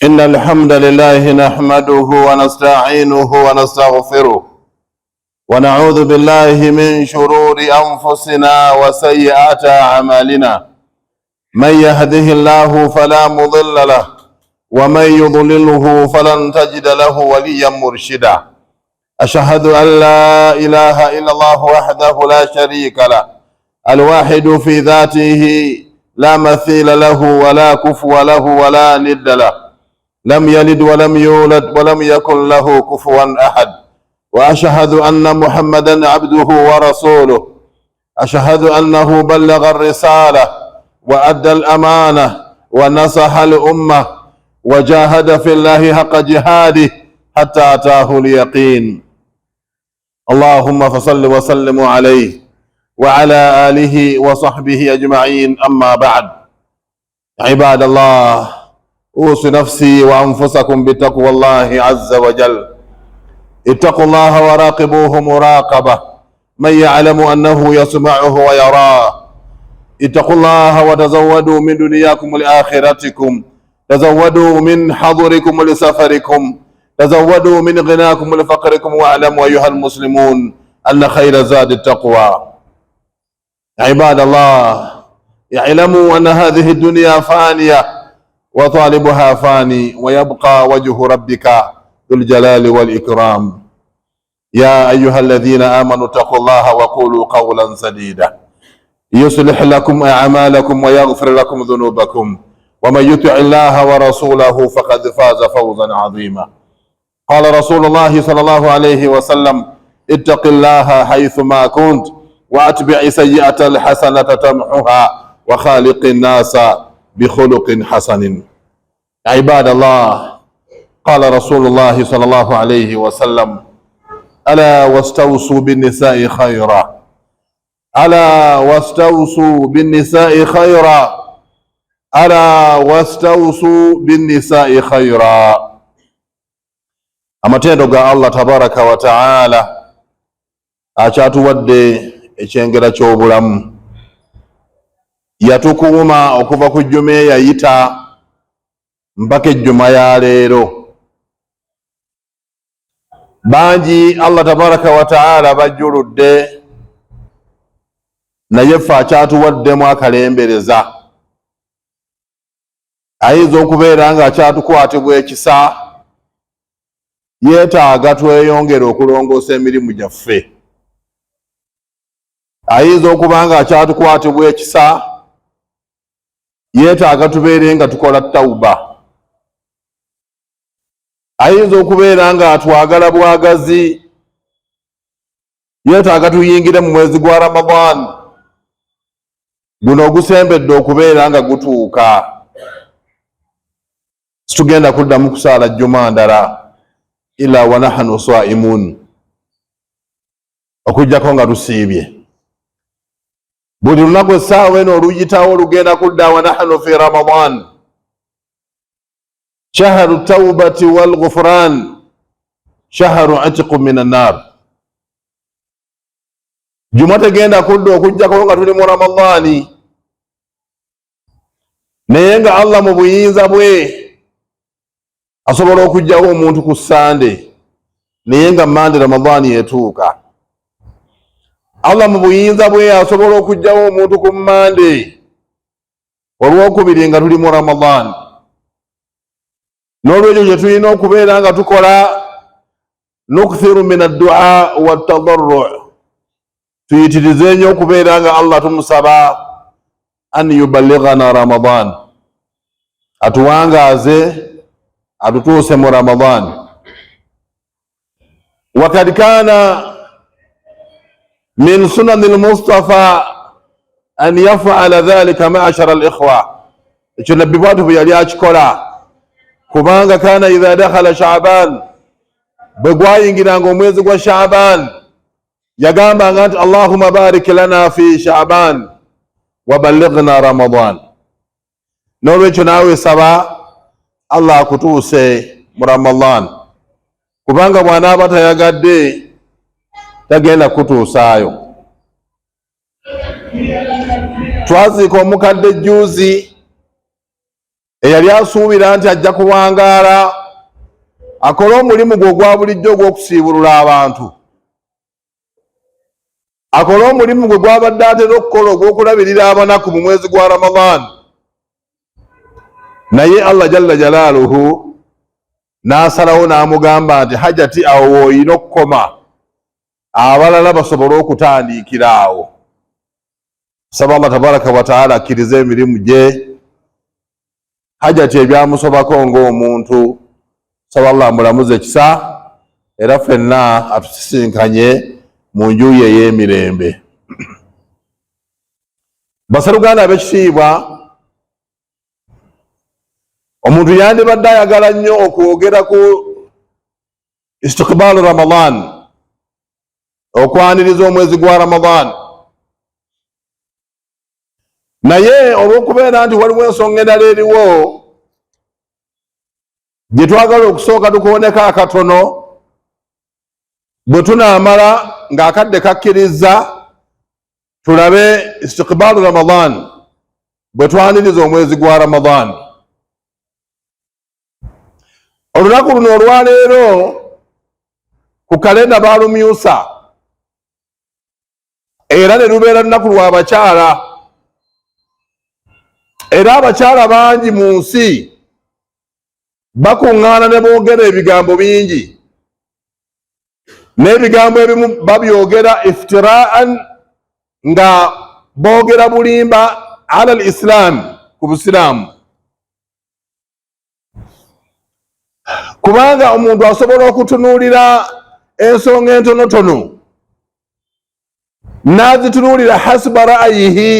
إن الحمد لله نحمده ونستعينه ونستغفره ونعوذ بالله من شرور أنفسنا وسيئات أعمالنا. من يهده الله فلا مضل له ومن يضلله فلن تجد له وليا مرشدا. أشهد أن لا إله إلا الله وحده لا شريك له، الواحد في ذاته، لا مثيل له ولا كفو له ولا ند له، لم يلد ولم يولد ولم يكن له كفوا أحد. وأشهد أن محمدا عبده ورسوله، أشهد أنه بلغ الرسالة وأدى الأمانة ونصح الأمة وجاهد في الله حق جهاده حتى أتاه اليقين. اللهم فصل وسلم عليه وعلى آله وصحبه أجمعين. أما بعد، عباد الله، أوصي نفسي وأنفسكم بتقوى الله عز وجل. اتقوا الله وراقبوه مراقبة من يعلم أنه يسمعه ويراه. اتقوا الله وتزودوا من دنياكم لآخرتكم، تزودوا من حضركم لسفركم، تزودوا من غناكم لفقركم. واعلموا أيها المسلمون أن خير زاد التقوى. عباد الله، اعلموا أن هذه الدنيا فانية وطالبها فاني، ويبقى وجه ربك ذو الجلال والإكرام. يا أيها الذين آمنوا اتقوا الله وقولوا قولا سديدا يصلح لكم أعمالكم ويغفر لكم ذنوبكم، ومن يطع الله ورسوله فقد فاز فوزا عظيما. قال رسول الله صلى الله عليه وسلم: اتق الله حيثما كنت، وأتبع سيئة الحسنة تمحها، وخالق الناس بخلق حسن. عباد الله، قال رسول الله صلى الله عليه وسلم: ألا واستوصوا بالنساء خيرا، ألا واستوصوا بالنساء خيرا، ألا واستوصوا بالنساء خيرا. Amatendo ga Allah tabaraka wa taala akyatuwadde ekyengera ky'obulamu, yatukuuma okuva ku jjuma eyayita mpaka ejjuma ya leero. Bangi Allah tabaraka wa taala bajjuludde, naye ffe akyatuwaddemu akalembereza. Ayinza okubeera nga akyatukwatibwa ekisa, yeetaaga tweyongere okulongoosa emirimu gyaffe. Ayinza okuba nga akyatukwatibwa ekisa, yeetaaga tubeere nga tukola tawuba. Ayinza okubeera nga atwagala bwagazi, yeetaaga tuyingire mu mwezi gwa Ramadan guno ogusembedde okubeera nga gutuuka. Situgenda kuddamu kusaala jjuma ndala ila wa nahnu saimun, okuggyako nga tusiibye. Buli lunaku essaawa eno oluyitawo lugenda kudda wa nahnu fi Ramadan, shahru taubati walghufran, shahru atiqu min annar. Juma tegenda kudda okuggyako nga tuli mu Ramadaani, naye nga Allah mu buyinza bwe asobola okuggyawo omuntu ku Sande, naye nga Mande Ramadaani etuuka. Allah mu buyinza bwe asobola okuggyawo omuntu ku Mande, olwokubiri nga tuli mu Ramadaani. N'olwekyo kye tulina okubeera nga tukola, nukthiru min addua watadarru, tuyitirize nnyo okubeera nga Allah tumusaba an yuballighana Ramadan, atuwangaaze atutuuse mu Ramadan. Wakad kana min sunani lmustafa an yafala dhalika. Maashara alikhwa, ekyo Nabbi bwatu bwe yali akikola, kubanga kana idha dakhala Shaban, bwe gwayingiranga omwezi gwa Shaban, yagambanga nti: "Allahuma barik lana fi Shaban waballighna Ramadan." N'olwekyo naawe saba Allah akutuuse mu Ramadan, kubanga bw'anaaba tayagadde tagenda kutuusaayo. Twaziika omukadde ejjuuzi. Eyali asuubira nti ajja kuwangaala akole omulimu gwe ogwa bulijjo ogw'okusiibulula abantu, akole omulimu gwe gwabadde atera okukola ogw'okulabirira abanaku mu mwezi gwa Ramadan, naye Allah jalla jalaaluhu n'asalawo n'amugamba nti Hajati, awo w'olina okukoma, abalala basobole okutandiikira awo. Saba Allah tabaraka wataala akkirize emirimu gye. Hajati ebyamusobako ng'omuntu, saba Allah amulamuze ekisa era ffenna atusisinkanye mu nju ye ey'emirembe. Basaluganda ab'ekitiibwa, omuntu yandibadde ayagala nnyo okwogera ku istiqbaalu Ramadan, okwaniriza omwezi gwa Ramadan, naye olw'okubeera nti waliwo ensonga endala eriwo gye twagala okusooka tukooneko akatono, bwe tunaamala ng'akadde kakkirizza tulabe istiqbaalu Ramadan, bwe twaniriza omwezi gwa Ramadan. Olunaku luno olwaleero ku kalenda baalumyusa era ne lubeera lunaku lwa bakyala, era abakyala bangi mu nsi bakuŋŋaana ne boogera ebigambo bingi, n'ebigambo ebimu babyogera iftiraan, nga boogera bulimba ala al islam, ku busiraamu, kubanga omuntu asobola okutunuulira ensonga entonotono n'azitunuulira hasiba ra'ayihi,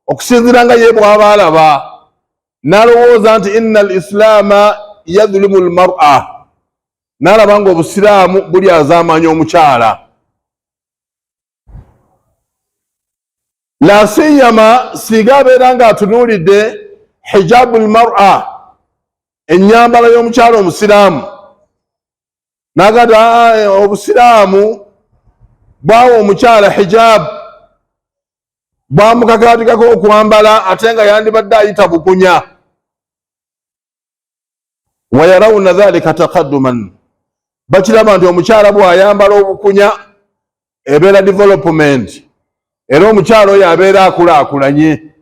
okusinziira nga ye bw'aba alaba, n'alowooza nti inna al islaama yadhlimu al mar'a, n'alaba nga obusiraamu buli azaamanya omukyala, la siyama singa abeera ng'atunuulidde hijabu lmara, ennyambala y'omukyala omusiraamu, n'agamba ah, obusiraamu bwawa omukyala hijabu, bwamukakaatikako okwambala, ate nga yandibadde ayita bukunya. Wayarawuna dhalika taqadduman, bakiraba nti omukyala bw'ayambala obukunya ebeera development, era omukyala oyo abeera akulaakulanye.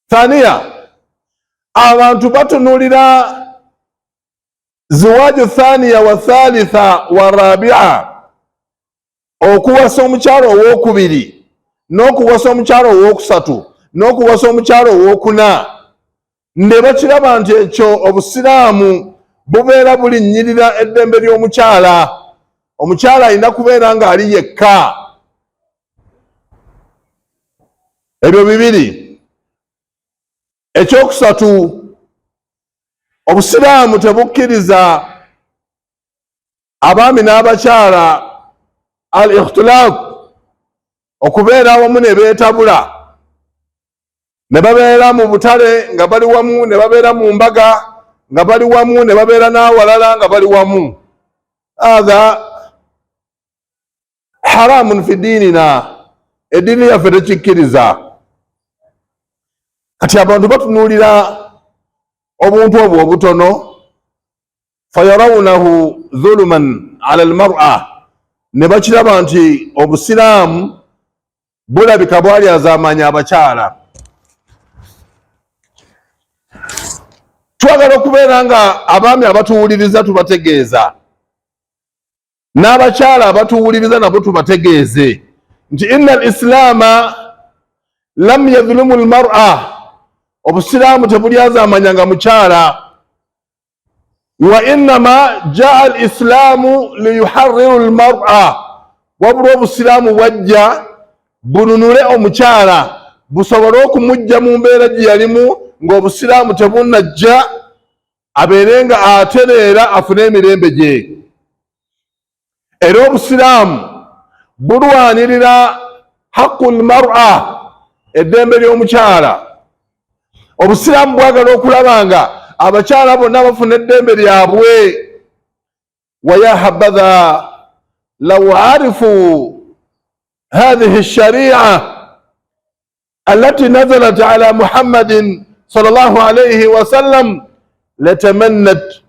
Thaniya, abantu batunulira ziwaaju thaniya wa thalitha wa rabia, okuwasa omukyalo owokubiri n'okuwasa omukyalo owokusatu n'okuwasa omukyalo owokuna, ne bakiraba nti ekyo obusiraamu bubeera bulinnyirira eddembe ly'omukyala. Omukyala alina kubeera ng'ali yekka. Ebyo bibiri. Ekyokusatu, obusiraamu tebukkiriza abaami n'abakyala al ikhtilaaf, okubeera awamu ne beetabula, ne babeera mu butale nga bali wamu, ne babeera mu mbaga nga bali wamu, ne babeera n'awalala nga bali wamu. Hatha haramun fi diinina, eddiini yaffe tekikkiriza. Kati abantu batunuulira obuntu obwo obutono, fayarawunahu dhuluman ala almar'a, ne bakiraba nti obusiraamu bulabika bwali azaamanya abakyala. Twagala okubeera nga abaami abatuwuliriza tubategeeza, n'abakyala abatuwuliriza nabo tubategeeze nti inna al islaama lam yadhulumu lmara, obusiraamu tebulyazaamanya nga mukyala, wa innama jaa al islaamu liyuhariru lmara, wabula obusiraamu bwajja bununule omukyala, busobole okumujja mu mbeera gye yalimu ng'obusiraamu tebunnajja, abeere nga atereera afune emirembe gye. Era obusiraamu bulwanirira haqqu lmara, eddembe ly'omukyala. Obusiraamu bwagala okulaba nga abakyala bonna bafuna eddembe lyabwe. Waya habadha law arifu hathihi sharia allati nazalat ala Muhammadin Sallallahu alayhi wasallam,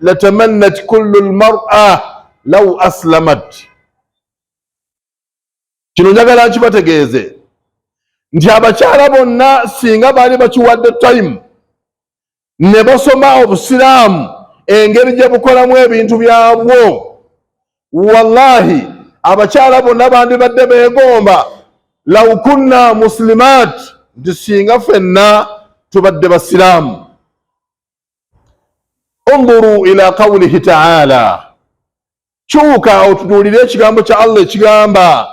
latamannat kullu lmar'a law aslamat. Kino njagala nkibategeeze nti abakyala bonna singa baali bakiwadde time ne basoma obusiraamu, engeri gye bukolamu ebintu byabwo, wallahi abakyala bonna bandibadde beegomba law kunna muslimat, nti singa ffenna tubadde basiraamu. Unduru ila qawlihi taala, kyuka otunuulire ekigambo kya Allah ekigamba,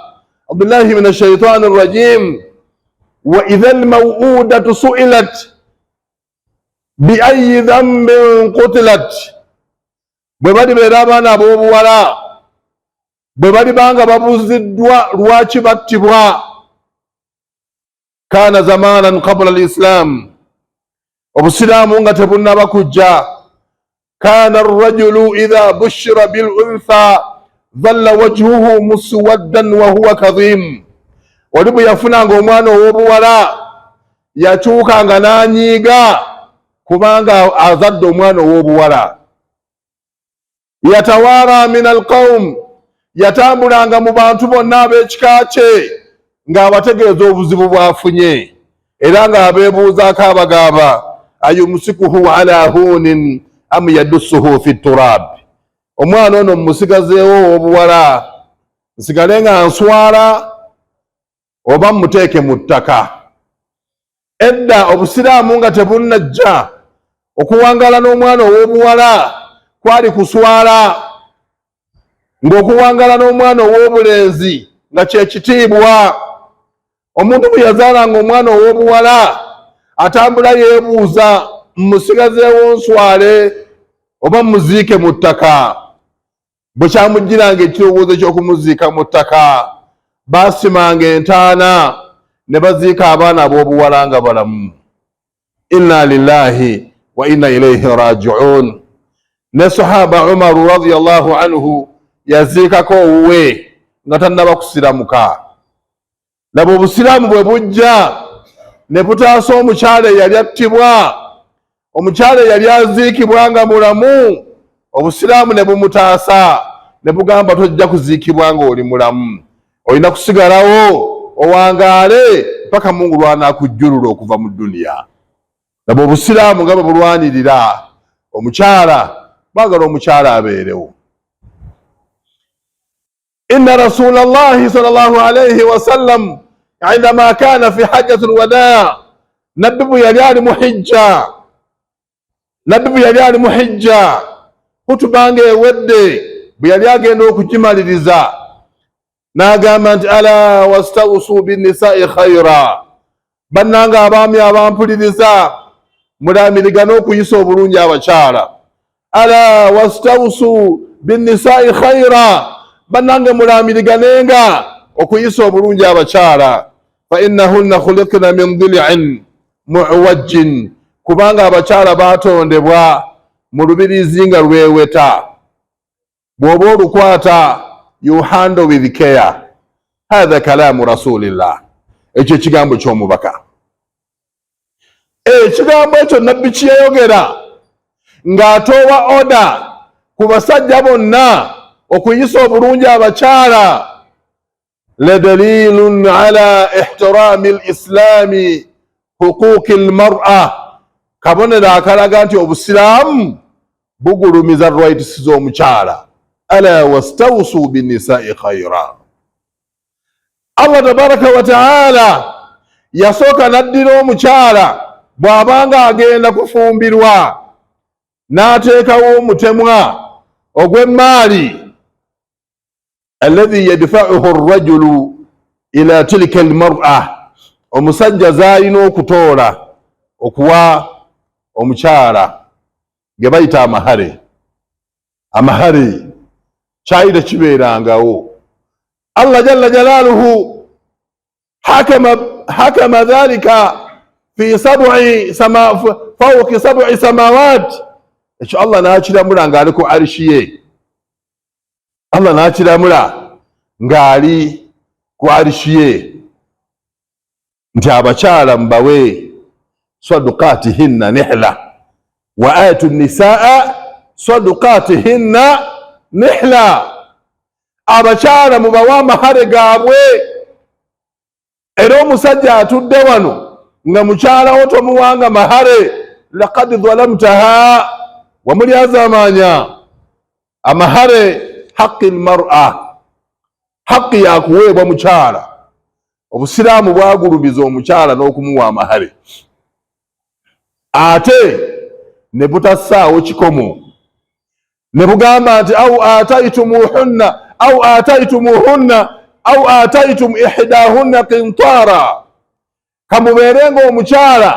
billahi min ashaitani rajim, wa idha lmauudatu suilat biayi dhambin qutilat. Bwe balibeera abaana ab'obuwala bwe balibanga babuuziddwa lwaki battibwa. Kana zamanan qabula lislam, obusiraamu nga tebunnaba kujja, kana arrajulu idha bushira bil untha dhalla wajhuhu muswaddan wa huwa kadhim. Oli bwe yafunanga omwana ow'obuwala yakyukanga n'anyiiga kubanga azadde omwana ow'obuwala. Yatawaara min alqaum, yatambulanga mu bantu bonna ab'ekika kye ng'abategeeza obuzibu bw'afunye, era ng'abeebuuzaako, abagamba, ayumsikuhu ala hunin am yadussuhu fi turab. Omwana ono mumusigazeewo ow'obuwala nsigale nga nswala, oba mmuteeke mu ttaka? Edda obusiraamu nga tebunnajja, okuwangaala n'omwana ow'obuwala kwali kuswala, ng'okuwangaala n'omwana ow'obulenzi nga kyekitiibwa. Omuntu bwe yazaalanga omwana ow'obuwala atambula yeebuuza, mmusigazeewo nswale oba mmuziike mu ttaka? Bwe kyamugiranga ekirowoozo ky'okumuziika mu ttaka, baasimanga entaana ne baziika abaana ab'obuwala nga balamu. Inna lillahi wa inna ilaihi rajiun. Ne sahaba Umaru radiallahu anhu yaziikako owuwe nga tannaba kusiramuka. Laba obusiraamu bwe bujja ne butaasa omukyala eyali attibwa, omukyala eyali aziikibwa nga mulamu. Obusiraamu ne bumutaasa ne bugamba, tojja kuziikibwa ng'oli mulamu, olina kusigalawo owangaale paka Mungu lwanaakujjulula okuva mu duniya. Laba obusiraamu nga bwe bulwanirira omukyala, baagala omukyala abeerewo. Inna rasula llahi sallallahu alaihi wasallam indama kana fi hajjati lwadaa, nabbi bwe yali ali mu hijja, nabbi bwe yali ali mu hijja, hutuba nga ewedde, bwe yali agenda okugimaliriza n'agamba nti, ala wastawusu binnisai khaira. Bannanga abaami abampuliriza, mulamirigane okuyisa obulungi abakyala. Ala wastawusu binnisai khaira, bannange mulaamiriganenga okuyisa obulungi abakyala. Fa innahunna khuliqna min dhil'in muwajjin, kubanga abakyala batondebwa mu lubirizi nga lweweta, bw'oba olukwata you handle with care. Hatha kalamu rasulillah, ekyo ekigambo ky'omubaka. Ekigambo ekyo nabbi kiyayogera ng'atoowa order ku basajja bonna okuyisa obulungi abakyala, ledalilun ala ihtirami lislami huquqi lmar'a, kabonero akalaga nti obusiraamu bugulumiza rights z'omukyala. Ala wastawusu binisai khaira. Allah tabaraka wa taala yasooka n'addira omukyala bw'abanga agenda kufumbirwa n'ateekawo omutemwa ogw'emmaali alladhi yadfauhu rajulu ila tilika almar'a, omusajja z'alina okutoola okuwa omukyala, ge bayita amahare. Amahare kyali tekibeerangawo. Allah jalla jalaaluhu hakama dhalika fi sab'i sama fawqi sab'i samawat. Ekyo Allah n'akiramula ng'ali ku arishi ye. Allah n'akiramula ng'ali ku arishi ye nti abakyala mubawe. Sadukatihinna nihla wa atu nisaa sadukatihinna nihla, abakyala mubawe amahare gaabwe. Era omusajja atudde wano nga mukyala wo tomuwanga mahare, lakad dhalamtaha, wamulyazamanya. Amahare haqi lmara, haqi yakuweebwa mukyala. Obusiraamu bwagulumiza omukyala n'okumuwa amahare, ate ne butassaawo kikomo, ne bugamba nti au ataitumuhunna au ataitumuhunna au ataitum ihdahunna qintara, kamubeere nga omukyala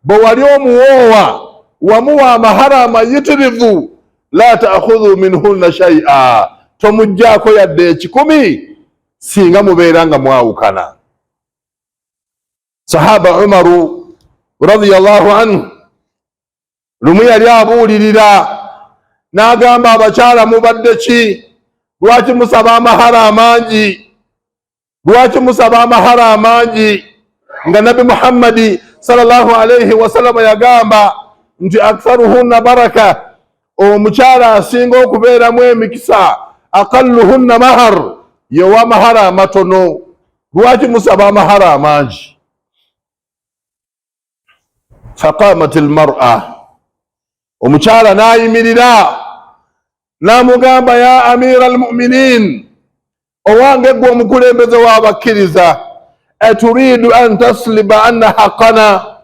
bwe wali omuwoowa wamuwa amahara amayitirivu, la taakhudhu minhunna shay'a, tomugjaako yadde ekikumi singa mubeera nga mwawukana. Sahaba Umaru radiyallahu anhu lumu yali abuulirira n'agamba, abakyala mubadde ki? Lwaki musaba amahara amangi? Lwaki musaba amahara amangi nga Nabi Muhammadi sallallahu alaihi wasallama yagamba nti aktharuhunna baraka, omukyala asinga okubeeramu emikisa, aqalluhunna mahar, yewa mahara amatono. Lwaki musaba amahara amangi? Faqamat almar'a, omukyala n'ayimirira n'amugamba, ya amira almuminin, owange gwe omukulembeze w'abakkiriza, aturidu an tasliba anna haqana,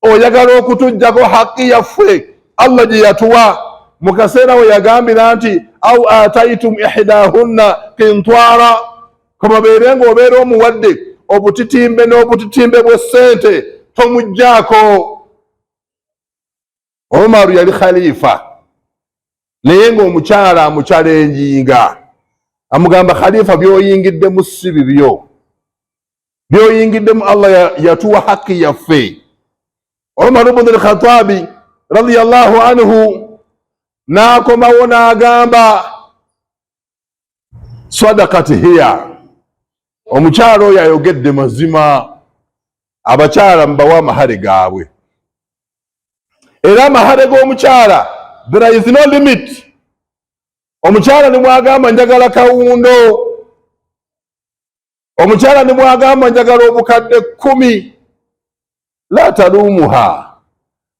oyagala okutuggyako haqi yaffe Allah gye yatuwa mu kaseera we yagambira nti au ataitum ihdahunna qintwara, kamabeere ng'obeera omuwadde obutitimbe n'obutitimbe bw'essente, tomuggyako. Omaru yali khalifa, naye ng'omukyala amuchallenginga, amugamba, khalifa, by'oyingiddemu si bibyo, by'oyingiddemu Allah yatuwa haki yaffe. Omar bnu Lkhatabi radiyallahu anhu n'akomawo n'agamba, sadakat hiya, omukyala oyo ayogedde mazima, abakyala mubawe amahare gaabwe. Era amahare g'omukyala, there is no limit. Omukyala ne mwagamba njagala kawundo, omukyala ne mwagamba njagala obukadde 10, la talumuha,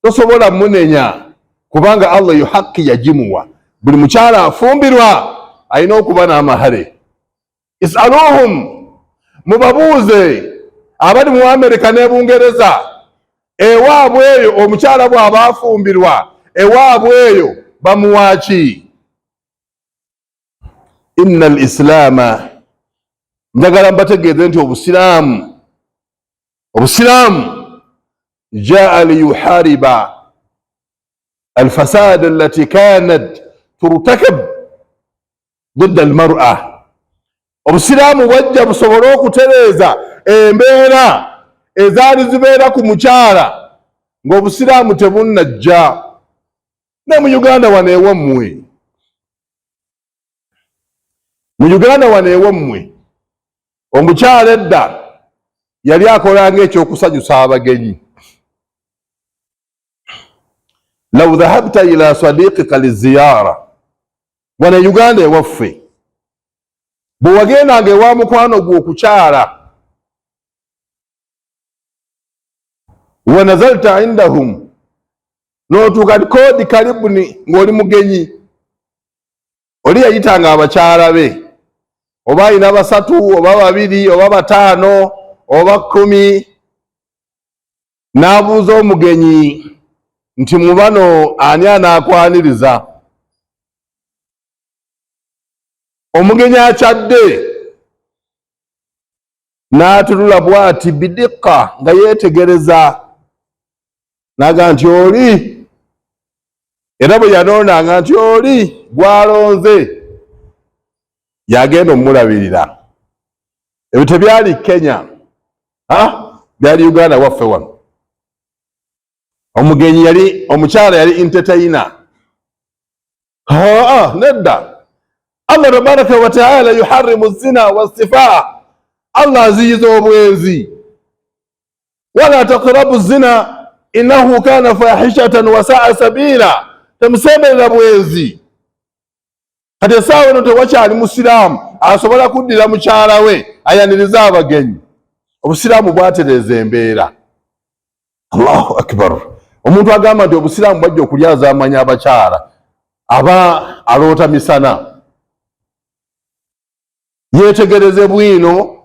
tosobola munenya, kubanga Allah yo haki yagimuwa. Buli mukyala afumbirwa alina okuba n'amahare. Isaluhum, mubabuuze abali mu Amerika ne Bungereza, ewaabwe eyo omukyala bw'aba afumbirwa, ewaabwe eyo bamuwaaki? Inna al islaama, njagala mbategeeze nti obusiraamu jaa liyuhariba alfasad allati kanat turtakab didda almar'a. Obusiraamu bwajja busobole okutereeza embeera ezaali zibeera ku mukyala ng'obusiraamu tebunnajja. Ne mu Uganda wano ewammwe, mu Uganda wano ewammwe, omukyala edda yali akolanga ekyokusanyusa abagenyi. Law dhahabta ila sadiqika liziyara, wano e Uganda ewaffe, bwe wagendanga ewa mukwano gwe okukyala, wa nazalta indahum, n'otuuka kodi karibuni ng'oli mugenyi, oli yayitanga abakyala be, oba alina basatu oba babiri oba bataano oba 10, n'abuuza omugenyi nti mu bano ani anaakwaniriza? Omugenyi akyadde n'atunula bw'ati bidika nga yeetegereza, n'aga nti oli, era bwe yanoonanga nti oli gwalonze yagenda omulabirira. Ebyo tebyali Kenya, byali Uganda waffe wano. Omugenyi yali omukyala yali entertainer. Nedda, Allah tabaraka wataala yuharimu zina wasifaa, Allah aziyiza obwenzi. Wala taqrabu zina. Innahu kana fahishatan wasaa sabiila, temusemberera bwenzi. Kati essaawa eno tewakyali musiraamu asobola kuddira mukyala we ayanirize abagenyi. Obusiraamu bwatereeza embeera. Allahu akbar. Omuntu agamba nti obusiraamu bwajja okulyazaamanya abakyala aba aloota misana. Yeetegereze bwino,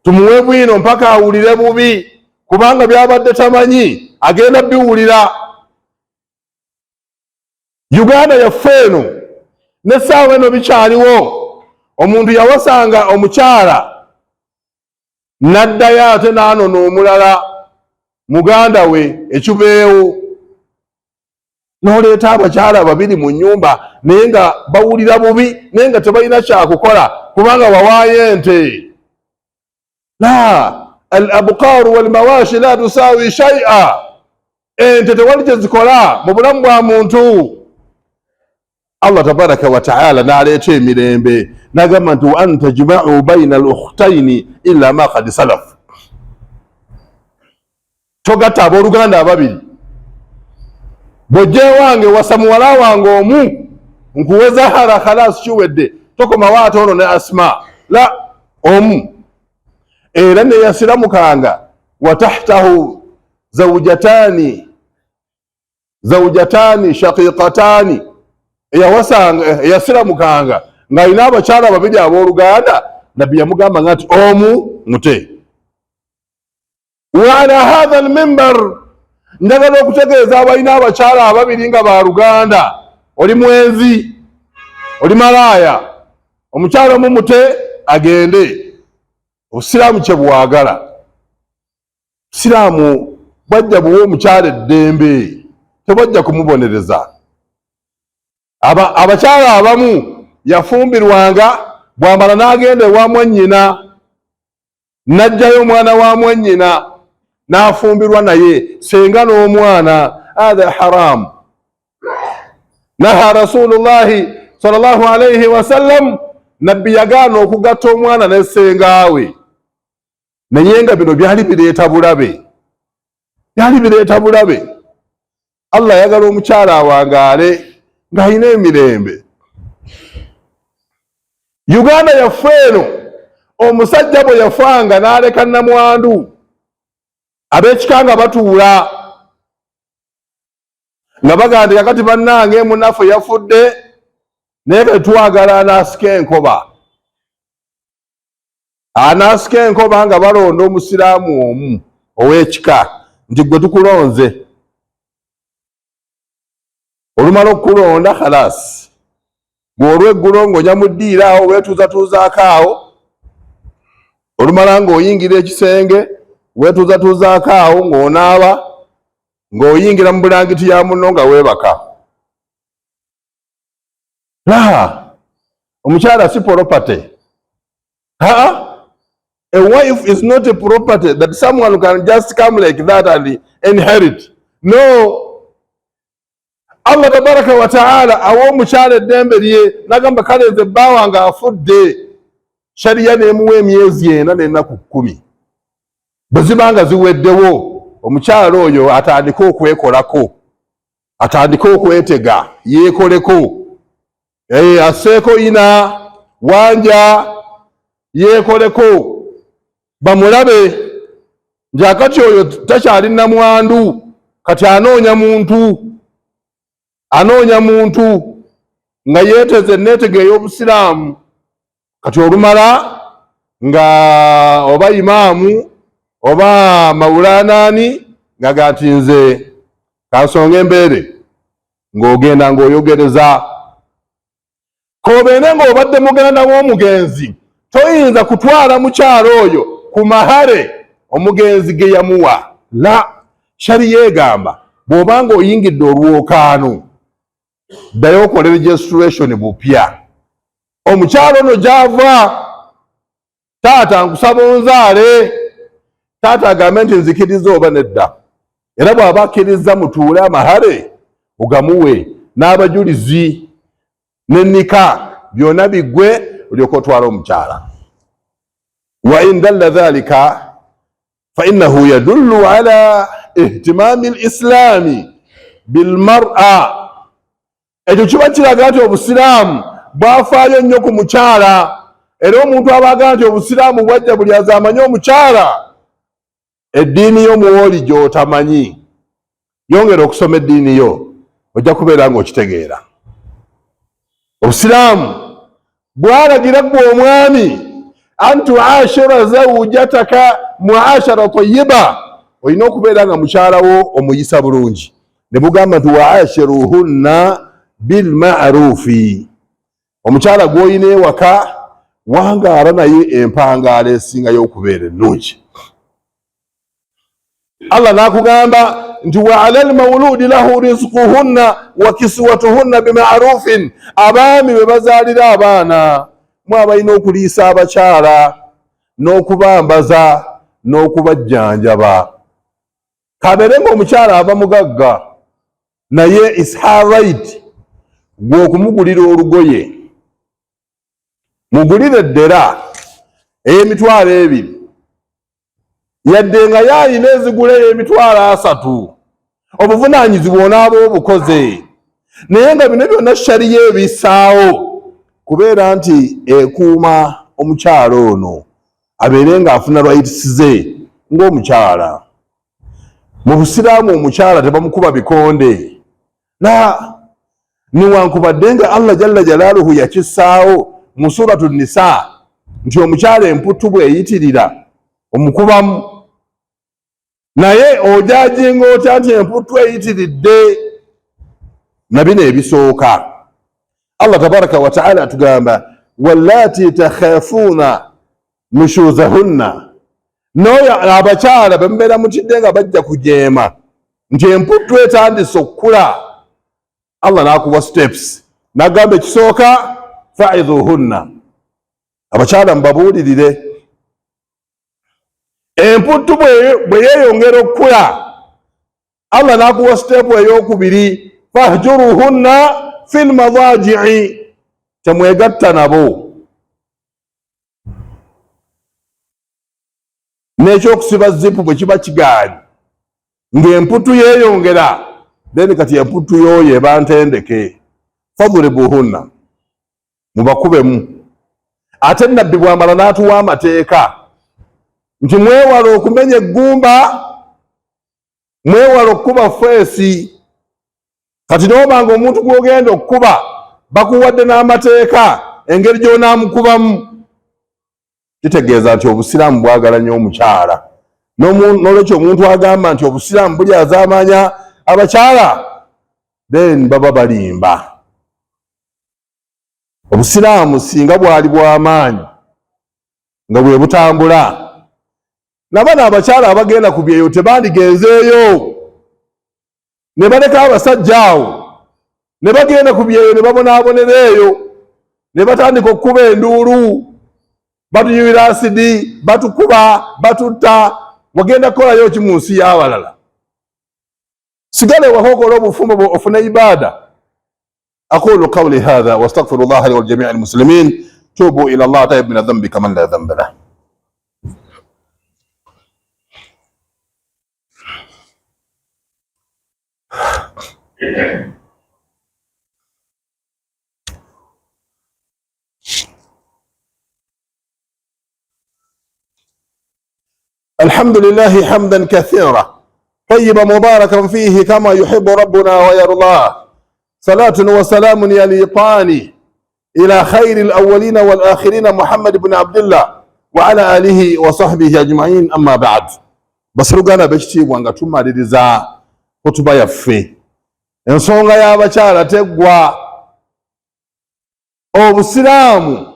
tumuwe bwino mpaka awulire bubi, kubanga byabadde tamanyi agenda biwulira. Uganda yaffe eno n'essaawa eno bikyaliwo. Omuntu yawasanga omukyala n'addayo ate n'anona omulala muganda we ekibeewo, n'oleeta abakyala babiri mu nnyumba naye nga bawulira bubi, naye nga tebalina kyakukola kubanga wawaayo ente. La al abqaaru walmawashi la tusawi shay'a, ente tewali kye zikola mu bulamu bwa muntu. Allah tabaraka wa taala n'aleeta emirembe n'agamba nti wa an tajma'u baina al ukhtaini illa ma qad salaf, togatta abooluganda ababiri. Bw'ojja ewange wasa muwala wange omu nkuwe Zahara, khalas, kiwedde, tokomawo ate ono ne Asma la omu. Era neyasiramukanga wa tahtahu zawjatani zawjatani shaqiqatani, eyawasanga eyasiramukanga ng'alina abakyala babiri abooluganda, Nabbi yamugamba nga nti omu mute. Wa ala hatha almimbar, njagala okutegeeza abalina abakyala ababiri nga baluganda, oli mwenzi, oli malaaya, omukyala omu mute agende. Obusiraamu kye bwagala, Busiraamu bwajja buwa omukyala eddembe, tebwajja kumubonereza. Abakyala abamu yafumbirwanga, bwamala n'agenda ewa mwannyina n'ajjayo omwana wa mwannyina n'afumbirwa naye senga n'omwana. Hatha haramu. Naha Rasulullahi sallallahu alaihi wasallam, Nabbi yagaana okugatta omwana ne sengaawe. Naye nga bino byali bireeta bulabe, byali bireeta bulabe. Allah ayagala omukyala awangaale ng'alina emirembe. Uganda yaffe eno, omusajja bwe yafanga n'aleka namwandu, ab'ekika nga batuula nga bagamba nti kakati bannange munaffe yafudde, naye kati twagala anaasika enkoba. Anaasika enkoba nga balonda omusiraamu omu ow'ekika nti gwe tukulonze. Olumala okukulonda, khalasi, gwe olweggulo ng'onya mu ddiiro awo weetuuzatuuzaako awo, olumala ng'oyingira ekisenge weetuuzatuuzaako awo ng'onaaba, ng'oyingira mu bulangiti ya munno nga weebaka. La, omukyala si property. Ha, a wife is not a property that someone can just come like that and inherit. No, Allah tabaraka wa taala awa omukyala eddembe lye nagamba kale nze bba wange afudde, shariya nemuwa emyezi 4 n'ennaku 10. Bwe ziba nga ziweddewo, omukyala oyo atandike okwekolako, atandike okwetega, yeekoleko, asseeko ina wanja, yeekoleko, bamulabe nti akati oyo takyali namwandu, kati anoonya muntu, anoonya muntu nga yeeteze neetega ey'obusiraamu. Kati olumala nga oba imaamu oba mawulanaani nga ga nti nze kansonga embeere, ng'ogenda ng'oyogereza kobeene ng'obadde muganda w'omugenzi, toyinza kutwala mukyalo oyo ku mahare omugenzi ge yamuwa. La, shariya egamba bw'obanga oyingidde olwokaano, ddayo okole registration bupya. Omukyalo ono gy'ava, taata nkusaba onzaale, taata agambe nti nzikiriza oba nedda. Era bw'aba akkiriza, mutuule, amahare ogamuwe n'abajulizi nenika byonna biggwe, olyoka otwala omukyala. Wa in dalla dhalika fa innahu yadullu ala Ihtimami lislami bilmara. Ekyo kiba kiraga nti obusiraamu bwafaayo nnyo ku mukyala. Era omuntu abaga nti obusiraamu bwajja buli azamanye omukyala, eddiini yo muwooli gy'otamanyi, yongera okusoma eddiini yo, ojja kubeera ng'okitegeera. Obusiraamu bwalagira ggwe omwami an tuashira zaujataka muashara tayiba, olina okubeera nga mukyala wo omuyisa bulungi. Ne bugamba nti waashiruhunna bilmarufi, omukyala gw'olina ewaka wangaala naye empangaala esingayo okubeera ennungi. Allah n'akugamba nti wa ala lmauludi lahu rizquhunna wa kiswatuhunna bimarufin, abaami be bazaalira abaana mu abalina okuliisa abakyala n'okubambaza n'okubajjanjaba. Kabeere ng'omukyala ava mugagga, naye is her right gwe okumugulira olugoye, mugulire eddera ey'emitwalo 2, yadde nga yaalina ezigula ey'emitwalo 30. Obuvunaanyizibwa onaaba obukoze, naye nga bino byonna shariya ebissaawo kubeera nti ekuuma omukyala ono abeere ng'afuna rights ze ng'omukyala. Mu busiraamu omukyala tebamukuba bikonde, na newankubadde nga Allah jalla jalaaluhu yakissaawo mu Suratu Nisa nti omukyala emputu bweyitirira omukubamu, naye ojajinga otya nti emputu eyitiridde? Na bino ebisooka, Allah tabaraka wataala atugamba wallati takhafuuna nushuzahunna, n'oyo abakyala bemubeera mutidde nga bajja kujeema nti emputtu etandise okukula, Allah n'akuwa steps n'agamba ekisooka faidhuhunna, abakyala mubabuulirire. Emputtu bwe yeeyongera okukula, Allah n'akuwa step eyokubiri, fahjuruhunna fi lmadajii, temwegatta nabo. N'ekyokusiba zipu bwe kiba kigaanyi ng'emputu yeeyongera, then kati emputu y'oyo eba ntendeke, fadribuhunna, mubakubemu. Ate nabbi bwamala n'atuwa amateeka nti mwewale okumenya eggumba, mwewale okukuba face. Kati n'oba nga omuntu gw'ogenda okukuba bakuwadde n'amateeka engeri gy'onaamukubamu, kitegeeza nti obusiraamu bwagala nnyo omukyala. N'olwekyo omuntu agamba nti obusiraamu buli azaamanya abakyala, then baba balimba. Obusiraamu singa bwali bw'amaanyi nga bwe butambula, nabano abakyala abagenda ku byeyo tebandigenzeeyo ne baleka abasajja awo ne bagenda ku byeyo ne babonaabonera eyo, ne batandika okukuba enduulu, batuyiwira asidi, batukuba, batutta. Wagenda kukolayo ki mu nsi y'abalala? Sigala ewaka okola obufumbo bwo, ofune ibaada. Aqulu qawli hadha wastaghfiru llaha li waljamii almuslimin, tubu ila llah taib min adhambi kaman la dhamba lah. الحمد لله حمدا كثيرا طيبا مباركا فيه كما يحب ربنا ويرضاه، صلاة وسلام يليقان إلى خير الأولين والآخرين محمد بن عبد الله وعلى آله وصحبه أجمعين، أما بعد. Baseruganda ab'ekitiibwa, nga tumaliriza hutuba yaffe, ensonga y'abakyala teggwa. Obusiraamu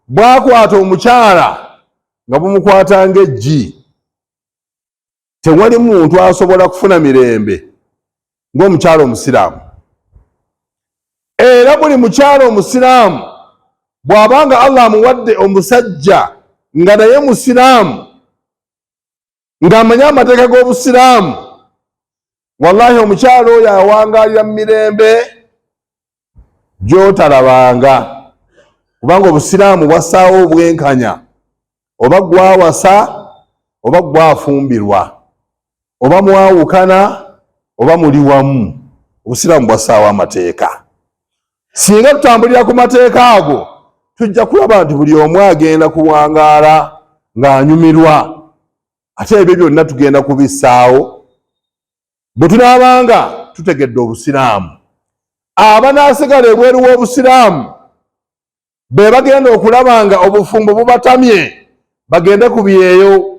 bwakwata omukyala nga bumukwata ng'eggi. Tewali muntu asobola kufuna mirembe ng'omukyala omusiraamu. Era buli mukyala omusiraamu bw'abanga Allah amuwadde omusajja nga naye musiraamu, ng'amanyi amateeka g'obusiraamu, wallahi omukyala oyo awangaalira mu mirembe gy'otalabanga, kubanga obusiraamu bwassaawo obwenkanya, oba gwawasa oba gwafumbirwa. Oba mwawukana oba muli wamu, obusiraamu bwassaawo amateeka. Singa tutambulira ku mateeka ago, tujja kulaba nti buli omu agenda kuwangaala ng'anyumirwa. Ate ebyo byonna tugenda kubissaawo bwe tunaabanga tutegedde obusiraamu. Abanaasigala ebweru w'obusiraamu be bagenda okulaba nga obufumbo bubatamye, bagende ku byeyo.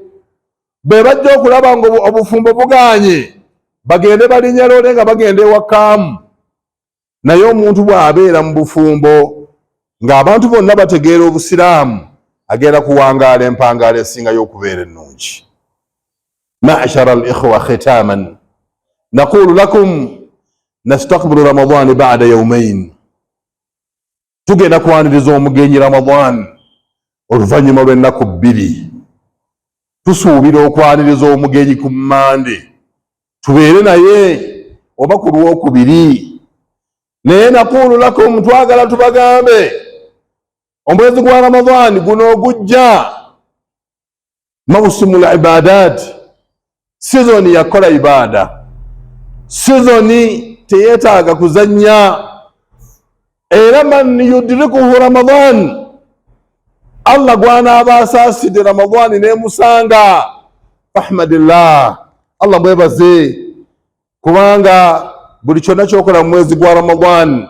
Be bajja okulaba nga obufumbo buganye, bagende balinnya loole nga bagenda ewakaamu. Naye omuntu bw'abeera mu bufumbo ng'abantu bonna bategeera obusiraamu, agenda kuwangaala empangaala esingayo okubeera ennungi. Ma'shara al-ikhwa, khitaman naqulu lakum nastaqbilu Ramadan ba'da yawmain. Tugenda kwaniriza omugenyi Ramadan oluvannyuma lw'ennaku 2. Tusuubira okwaniriza omugenyi ku Mande, tubeere naye oba ku Lwokubiri. Naye naqulu lakum, twagala tubagambe, omwezi gwa Ramadan guno ogujja mausimu l ibadat, sizoni yakola ibaada, sizoni teyeetaaga kuzannya. Era man yudrikuhu Ramadan, Allah gwanaaba asaasidde Ramadani nemusanga, fahmadillah, Allah mwebaze, kubanga buli kyonna kyokola mu mwezi gwa Ramadan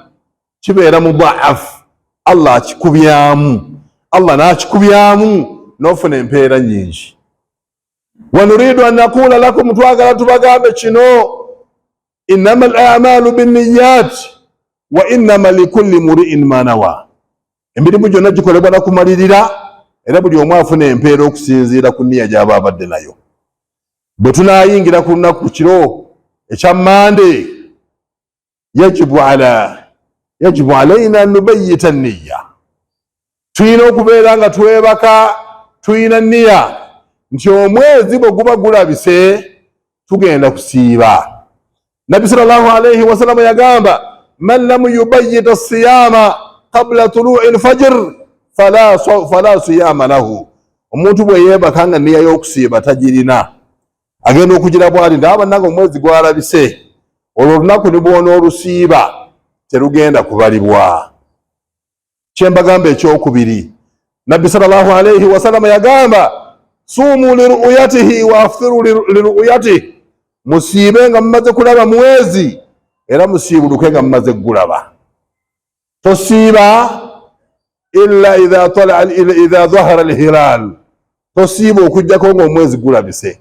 kibeera mudaafu. Allah akikubyamu, Allah n'akikubyamu n'ofuna empeera nyingi. Wanuridu an naqula lakum, twagala tubagambe kino: innama al amalu binniyat wa innama likulli muriin ma nawa. Emirimu gyonna gikolebwa na kumalirira, era buli omu afuna empeera okusinziira ku nniya gy'aba abadde nayo. Bwe tunaayingira ku lunaku kiro ekya Mande, yajibu alaina an nubayita nniya. Tulina okubeera nga twebaka tulina nniya nti omwezi bwe guba gulabise tugenda kusiiba. Nabbi sallallahu alaihi wasallama yagamba: man lam yubayita siyama qabla tului lfajir fala siyama lahu. Omuntu bwe yeebaka nga nniya y'okusiiba tagirina, agenda okugira bwali nti abananga omwezi gwalabise, olwo olunaku ne bwona olusiiba terugenda kubalibwa. Kyembagamba ekyokubiri, Nabbi sallallahu alaihi wasallama yagamba: suumu liruyatihi wa aftiru liruyatihi. Musiibe nga mumaze kulaba mwezi, era musiibuluke nga mumaze kugulaba. Tosiiba illa idha talaa, idha dhahara alhilal. Tosiiba okugjako ng'omwezi gulabise,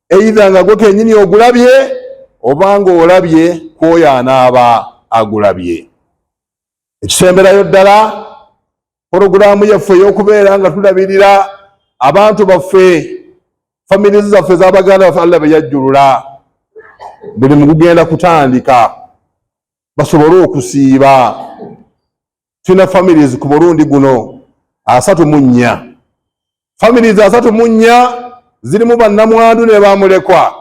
eitha nga gwe kenyini ogulabye oba ng'olabye kwoyo anaaba agulabye. Ekisemberayo ddala, porogulaamu yaffe ey'okubeera nga tulabirira abantu baffe, family zaffe z'abaganda baffe Allah be yajjulula, buli mugugenda kutandika basobole okusiiba. Tulina families ku mulundi guno 34. Families 34 zirimu bannamwandu ne bamulekwa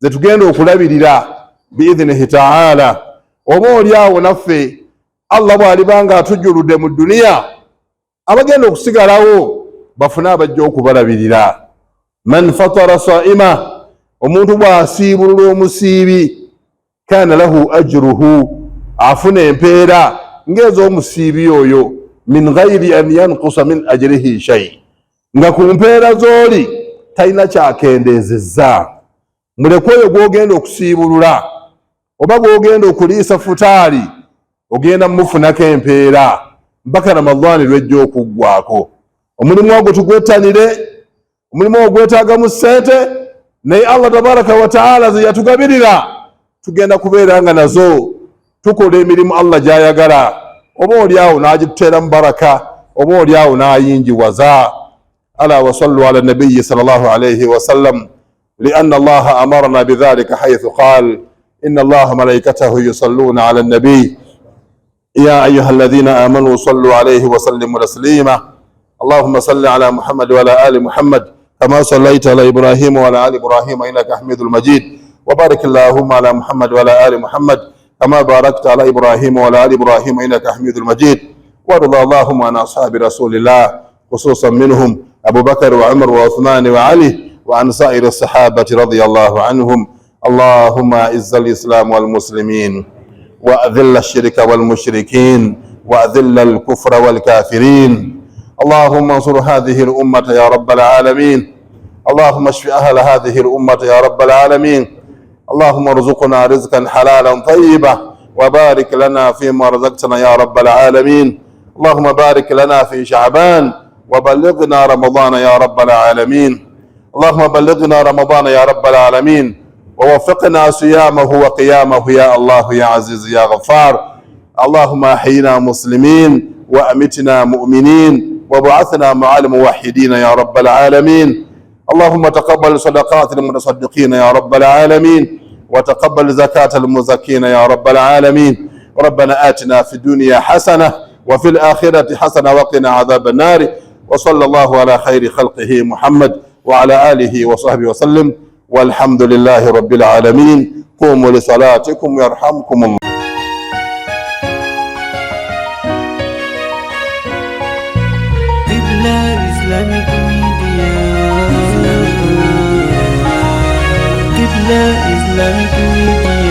zetugenda okulabirira biidhinihi taala. Oba oli awo naffe Allah bw'aliba nga atujjuludde mu duniya, abagenda okusigalawo bafune abajja okubalabirira. Man fatara saima, omuntu bw'asiibulula omusiibi, kana lahu ajruhu, afuna empeera ng'ez'omusiibi oyo, min ghairi an yankusa min ajrihi shay, nga ku mpeera z'oli talina kyakendeezezza. Mulekwa oyo gw'ogenda okusiibulula oba gw'ogenda okuliisa futaali, ogenda mumufunako empeera mpaka Ramadaani lwejja okuggwako. Omulimu ogwo tugwettanire. Omulimu ogwo gwetaagamu ssente, naye Allah tabaraka wataala ze yatugabirira tugenda kubeera nga nazo tukola emirimu Allah gy'ayagala, oba oli awo n'agituteeramu baraka, oba oli awo n'ayingiwaza. Ala wasallu ala nabiyi sallallahu alaihi wasallam, lianna Allaha amarana bidhalika haithu qal: inna Allaha malaikatahu yusalluna ala nabiy ya ayuha alladhina amanu sallu alaihi wasallimu taslima. اللهم صل على محمد وعلى ال محمد كما صليت على ابراهيم وعلى ال ابراهيم انك حميد المجيد، وبارك اللهم على محمد وعلى ال محمد كما باركت على ابراهيم وعلى ال ابراهيم انك حميد المجيد. وارض اللهم عن اصحاب رسول الله، خصوصا منهم ابو بكر وعمر وعثمان وعلي. وعن سائر الصحابة رضي الله عنهم. اللهم أعز الإسلام والمسلمين، وأذل الشرك والمشركين، وأذل الكفر والكافرين. اللهم انصر هذه الأمة يا رب العالمين. اللهم اشف أهل هذه الأمة يا رب العالمين. اللهم ارزقنا رزقا حلالا طيبا، وبارك لنا فيما رزقتنا يا رب العالمين. اللهم بارك لنا في شعبان، وبلغنا رمضان يا رب العالمين. اللهم بلغنا رمضان يا رب العالمين، ووفقنا صيامه وقيامه يا الله يا عزيز يا غفار. اللهم احينا مسلمين، وامتنا مؤمنين، وابعثنا مع الموحدين يا رب العالمين. اللهم تقبل صدقات المتصدقين يا رب العالمين، وتقبل زكاة المزكين يا رب العالمين. ربنا آتنا في الدنيا حسنة وفي الآخرة حسنة وقنا عذاب النار. وصلى الله على خير خلقه محمد وعلى آله وصحبه وسلم، والحمد لله رب العالمين. قوموا لصلاتكم يرحمكم الله. Qibla Islamic Media. Qibla Islamic Media.